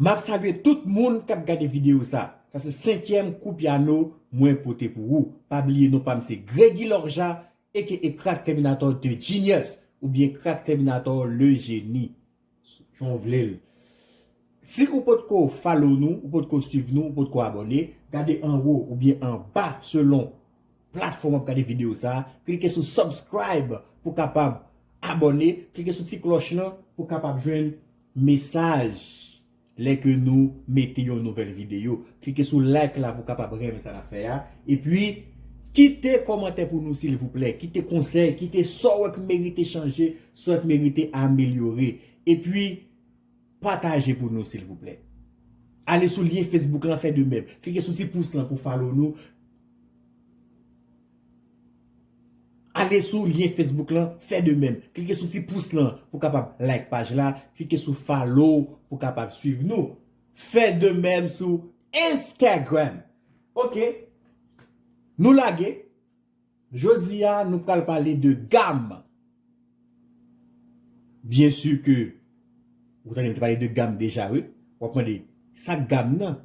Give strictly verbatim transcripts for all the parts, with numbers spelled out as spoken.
M ap salye tout moun k ap gade videyo sa. Sa se senkyèm kou pyano mwen pote pou ou. Pa bliye non pa m se Gregy Lorja, aka Crack Terminator the Genius, oubyen Crack Terminator le Génie. Jan w vle l. Si ou potko follow nou, ou potko swiv nou, ou potko abòne, gade anwo oubyen anba selon platfòm w ap gade videyo sa a. Klike sou subscribe pou kapab abòne. Klike sou ti klòch lan pou kapab jwenn mesaj lè ke nou mete yon nouvèl videyo. Klike sou like la pou kapab renmen sa n ap fè a. Epi, kite kòmantè pou nou silvouplè. Kite konsèy, kite sa w wè k merite chanje, sa w wè k merite amelyore. Epi, pataje pou nou silvouplè. Ale sou lyen Facebook lan, fè de menm. Klike sou ti pous lan pou follow nou. Ale sou lyen Facebook lan, fè de menm. Klike sou ti pous lan pou kapab like paj la. Klike sou follow pou kapab swiv nou. Fè de menm sou Instagram. Ok. Nou lage. Jodi a, nou pral pale de gam. Byen si ke ou tande m te pale de gam deja, wi. W ap mande, sa k gam nan?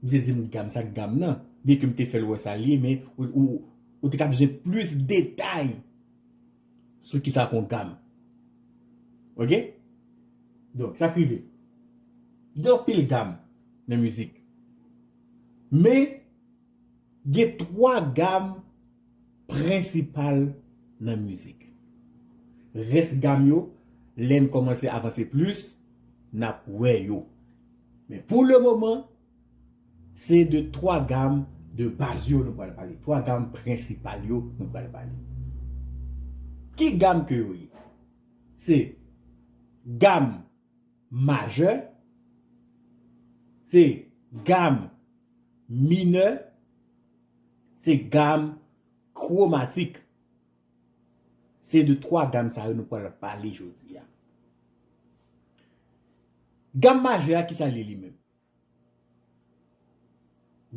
Misye di m gam, sa k gam nan? Byen ke m te fè l wè sa l ye, men ou, ou, ou te ka bezwen plis detay sou kisa k yon gam. Ok? Donk, sa k rive? Gen anpil gam nan mizik. Men, gen twa gam prensipal nan mizik. Rès gam yo, lè n kòmanse avanse plis, n ap wè yo. Men pou le moman, se de twa gam de baz yo nou pral pale. Twa gam prensipal yo nou pral pale. Ki gam ke yo ye? Se gam majè, se gam minè, se gam kwomatik. Se de twa gam sa yo nou pral pale jodi a. Gam majè a, kisa l ye li menm?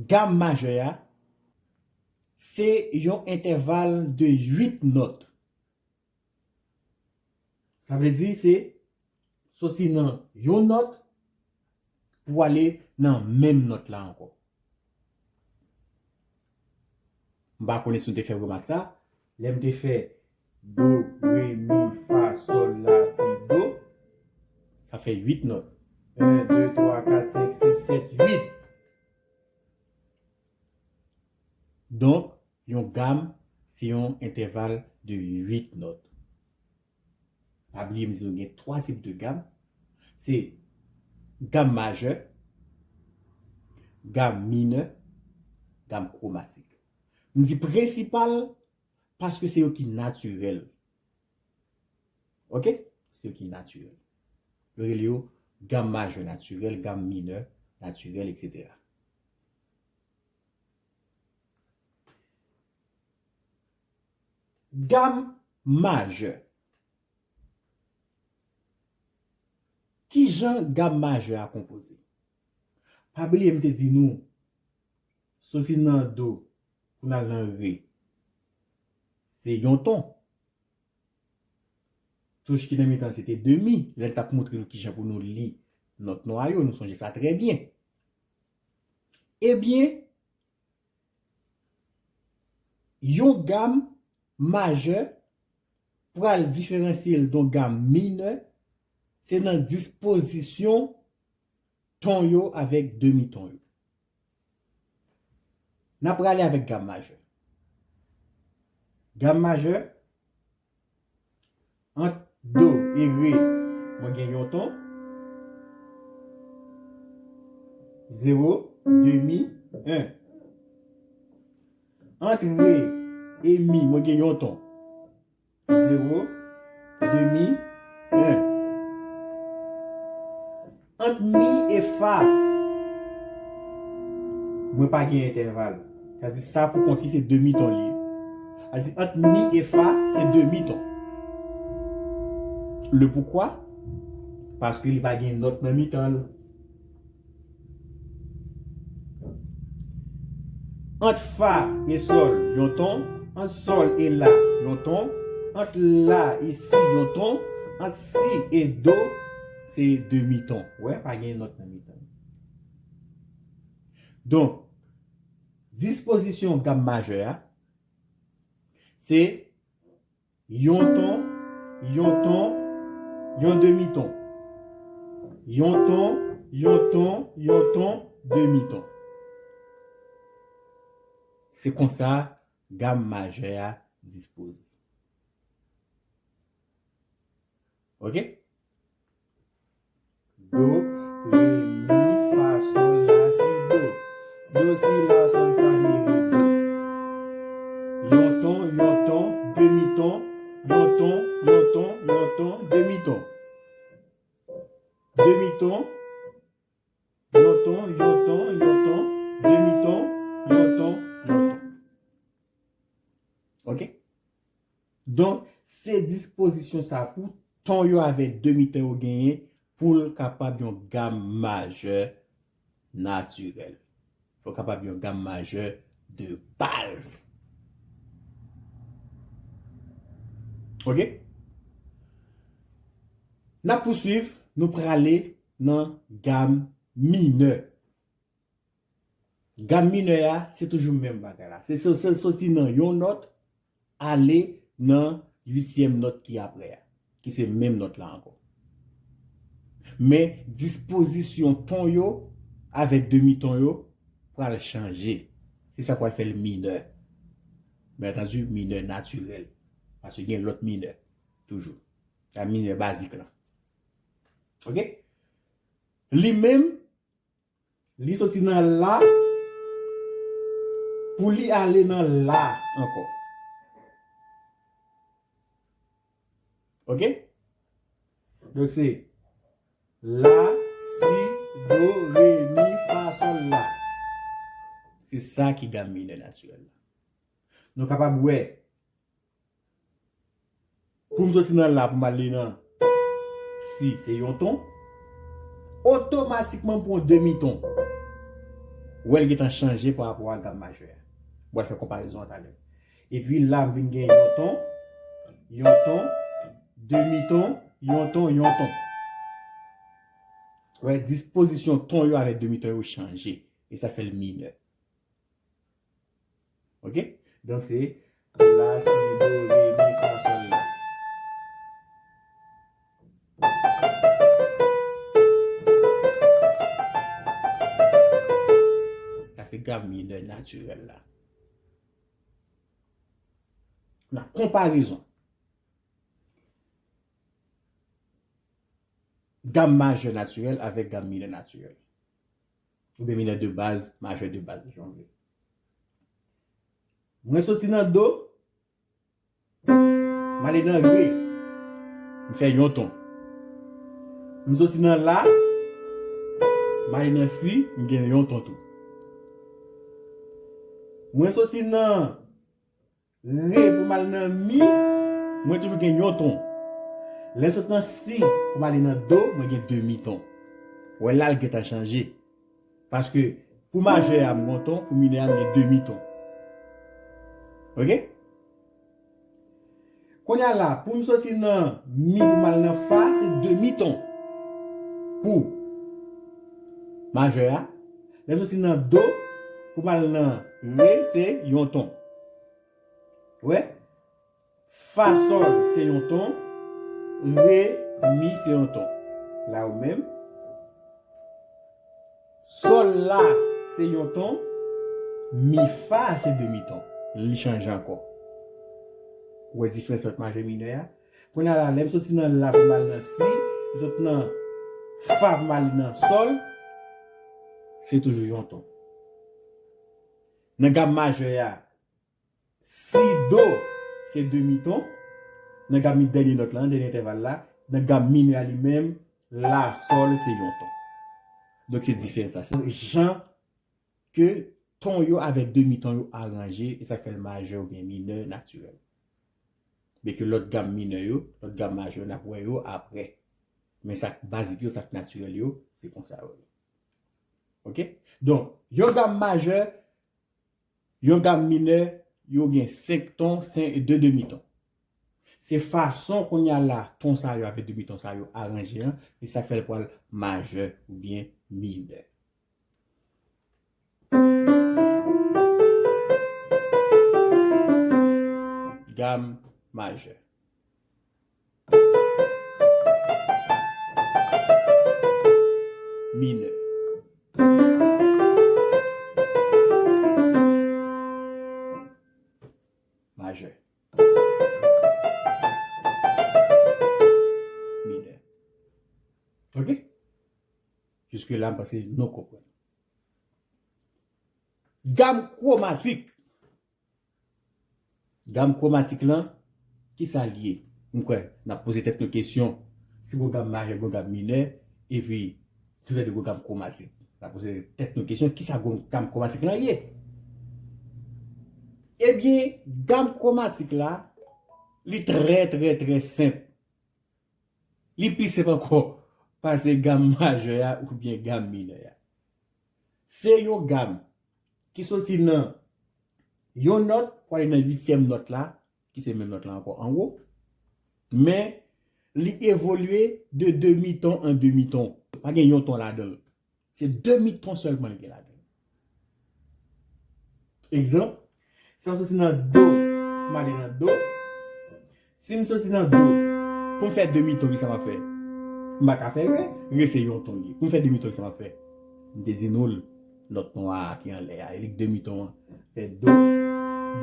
Gam majè a, se yon entèval de uit nòt. Sa vle di se soti nan yon nòt pou ale nan menm nòt la ankò. M pa konnen si nou te fè remak sa. Lè m te fè do, re, mi, fa, sòl, la, si, do, sa fè uit nòt. En, de, twa, kat, senk, sis, sèt, uit. Donk, yon gam, se yon entèval de uit nòt. Pa bliye m di nou gen twa tip de gam. Se gam majè, gam minè, gam kwomatik. M di prensipal paske se yo ki natirèl. Ok? Se yo ki natirèl. Yo rele yo gam majè natirèl, gam minè natirèl, etsetera. Gam majè. Ki jan gam majè a konpoze? Pa bliye m te di nou, soti nan do pou n al nan re, se yon ton. Touch ki nan mitan se te de mi. Lè l t ap montre nou ki jan pou nou li nòt nwa yo, nou sonje sa trè byen. Ebyen, yon gam majè pral diferansye l de yon gam minè, se nan dispozisyon ton yo avèk demi ton yo. N ap prale avèk gam majè. Gam majè, ant do e re, mwen gen yon ton. Zewo, demi, en. Ant re e mi, mwen gen yon ton. Zewo, demi, en. Ant mi e fa, mwen pa gen entèval. Sa di sa pou kont li se demi ton li ye. Sa di ant mi e fa se demi ton. Le poukwa? Paske li pa gen nòt nan mitan l. Ant fa e sòl, yon ton. Ant sòl e la, yon ton. Ant la e si, yon ton. Ant si e do, se demi ton. Ou wè, pa gen nòt nan mitan. Donk, dispozisyon gam majè a, se yon ton, yon ton, yon demi ton. Yon ton, yon ton, yon ton, demi ton. Se konsa gam majè a dispoze. Ok? Do, re, mi, fa, sòl, la, si, do. Do, si, la, sòl, fa, mi, re, do. Yon ton, yon ton, demi ton, yon ton, yon ton, yon ton, demi ton. Demi ton, yon ton, yon ton, yon ton, demi ton, yon ton, yon ton. Ok? Donk, se dispozisyon sa pou ton yo avèk demi ton yo genyen pou l kapab yon gam majè natirèl. Pou l kapab yon gam majè de baz. Ok? N ap pouswiv, nou prale nan gam minè. Gam minè a, se toujou menm bagay la. Se so- se soti nan yon nòt, ale nan uityèm nòt ki apre a, ki se menm nòt la ankò. Men, dispozisyon ton yo avèk demi ton yo pral chanje. Se sa k pral fè l minè. Byen antandi, minè natirèl. Paske gen lòt minè, toujou. Gam minè bazik la. Ok? Li menm, li soti nan la pou li ale nan la ankò. Ok? Donk se la, si, do, re, mi, fa, sòl, la. Se sa ki gam minè natirèl la. Nou kapab wè Pou m soti nan la pou m ale nan si, se yon ton. Otomatikman m pran demi ton. Ou wè l gentan chanje pa rapò a gam majè a. M pral fè konparezon an talè. Epi la m vin gen yon ton, yon ton, demi ton, yon ton, yon ton. Ou wè dispozisyon ton yo avèk demi ton yo chanje. E sa fè l minè. Ok? Donk se la, si, do, re, mi, fa, sòl, la. Sa se gam minè natirèl la. Nan konparezon, gam majè natirèl avèk gam minè natirèl. Oubyen minè de baz, majè de baz, jan w vle. Mwen soti nan do, m ale nan re, m fè yon ton. M soti nan la, m ale nan si, m gen yon ton tou. Mwen soti nan re pou m al nan mi, mwen toujou gen yon ton. Lè m sot nan si pou m ale nan do, mwen gen demi ton. Ou wè la l gentan chanje. Paske pou majè a m gen yon ton, pou minè a m gen demi ton. Ok? Kounye a la, pou m soti nan mi pou m al nan fa, se demi ton. Pou majè a, lè m soti nan do pou m al nan re, se yon ton. Wè? Fa sòl se yon ton, re mi se yon ton. La ou menm. Sòl la se yon ton, mi fa se demi ton. Li chanje ankò. Ou wè diferans ant majè minè a? Kounye a la, lè m soti nan la pou m al nan si, m sot nan fa pou m al nan sòl, se toujou yon ton. Nan gam majè a, si do se demi ton, nan gam mi dènye nòt la, dènye entèval la, nan gam minè a li menm, la sòl se yon ton. Donk se diferans la. Se jan ke ton yo avèk demi ton yo aranje, e sa k fè l majè oubyen minè natirèl. Men ke lòt gam minè yo, lòt gam majè yo, n ap wè yo aprè. Men sa k bazik yo, sa k natirèl yo, se konsa yo ye. Ok? Donk, yon gam majè, yon gam minè, yo gen senk ton, senk, de demi ton. Se fason kounye a la ton sa yo avèk demi ton sa yo aranje an, se sa k fè l pral majè oubyen minè. Gam majè. Minè. Majè. Minè. Ok? Jiske la, m panse nou konprann. Gam kwomatik. Gam kwomatik lan, kisa l ye? M kwè n ap poze tèt nou kesyon. Si gon gam majè, gon gam minè, epi toulède gon gam kwomatik. N ap poze tèt nou kesyon, kisa gon gam kwomatik lan ye? Ebyen, gam kwomatik la, li trè, trè, trè senp. Li pi senp ankò pase gam majè a oubyen gam minè a. Se yon gam ki soti nan yon nòt pou ale nan uityèm nòt la, ki se menm nòt la ankò anwo, men li evolye de demi ton an demi ton. Pa gen yon ton ladan l. Se demi ton sèlman li gen ladan l. Egzanp, si m soti nan do, m ale nan do. Si m soti nan do, pou m fè demi ton, kisa m ap fè? M pa ka fè re, re se yon ton li ye. Pou m fè demi ton, kisa m ap fè? M te di nou l, nòt nwa a ki anlè a, e li k demi ton an. Fè do,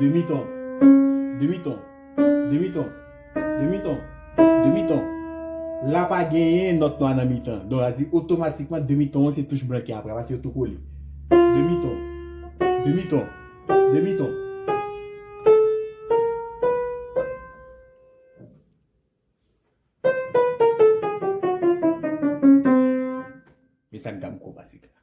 demi ton, demi ton, demi ton, demi ton, demi ton. La pa genyen nòt nwa nan mitan. Donk, sa di otomatikman demi ton an se touch blan ki apre, paske yo tou kole. Demi ton, demi ton, demi ton. Men sa k gam kwomatik la.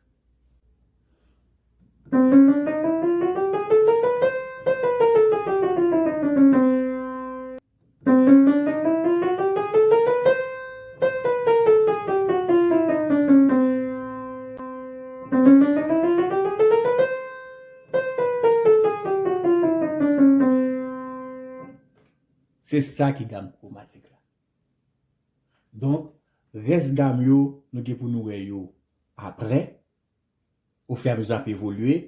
Se sa ki gam kwomatik la. Donk, rès gam yo, nou gen pou nou wè yo apre. Ofiramezi ap evolye,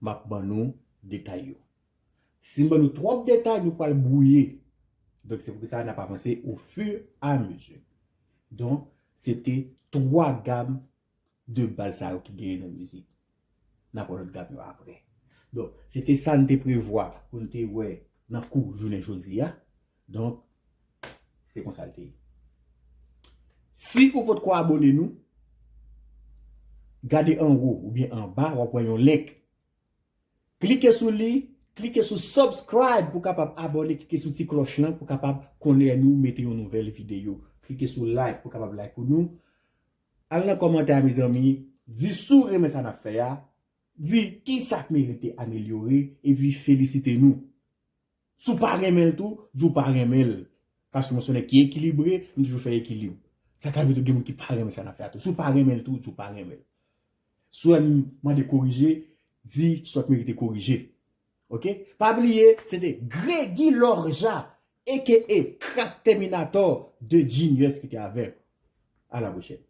m ap ban nou detay yo. Si m ban nou twòp detay, nou pral bwouye. Donk, se poukisa n ap avanse au fur et à mesure. Donk, se te twa gam de baz sa yo ki genyen nan mizik. N ap wè lòt gam yo apre. Donk, se te sa n te prevwa pou n te wè nan kou jounen jodi a. Donk, se konsa l te ye. Si ou potko abone nou, gade anwo oubyen anba, w ap wè yon link. Klike sou li, klike sou subscribe pou kapab abone, klike sou ti klòch lan pou kapab konnen lè nou mete yon nouvèl videyo. Klike sou like pou kapab like pou nou. Al nan kòmantè a, mezanmi, di si w renmen sa n ap fè a, di kisa k merite amelyore, epi felisite nou. Si w pa renmen l tou, di w pa renmen l. Fason mwen se yon nèg ki ekilibre, m toujou fè ekilib. Sa ka vle di gen moun ki pa renmen sa n ap fè a tou. Si w pa renmen l tou, di w pa renmen l. Si w wè m mande korije, di sa w merite korije. Ok? Pa bliye, se te Gregy Lorja, A K A Crack Terminator de Genius ki te avè m. A la pwochèn.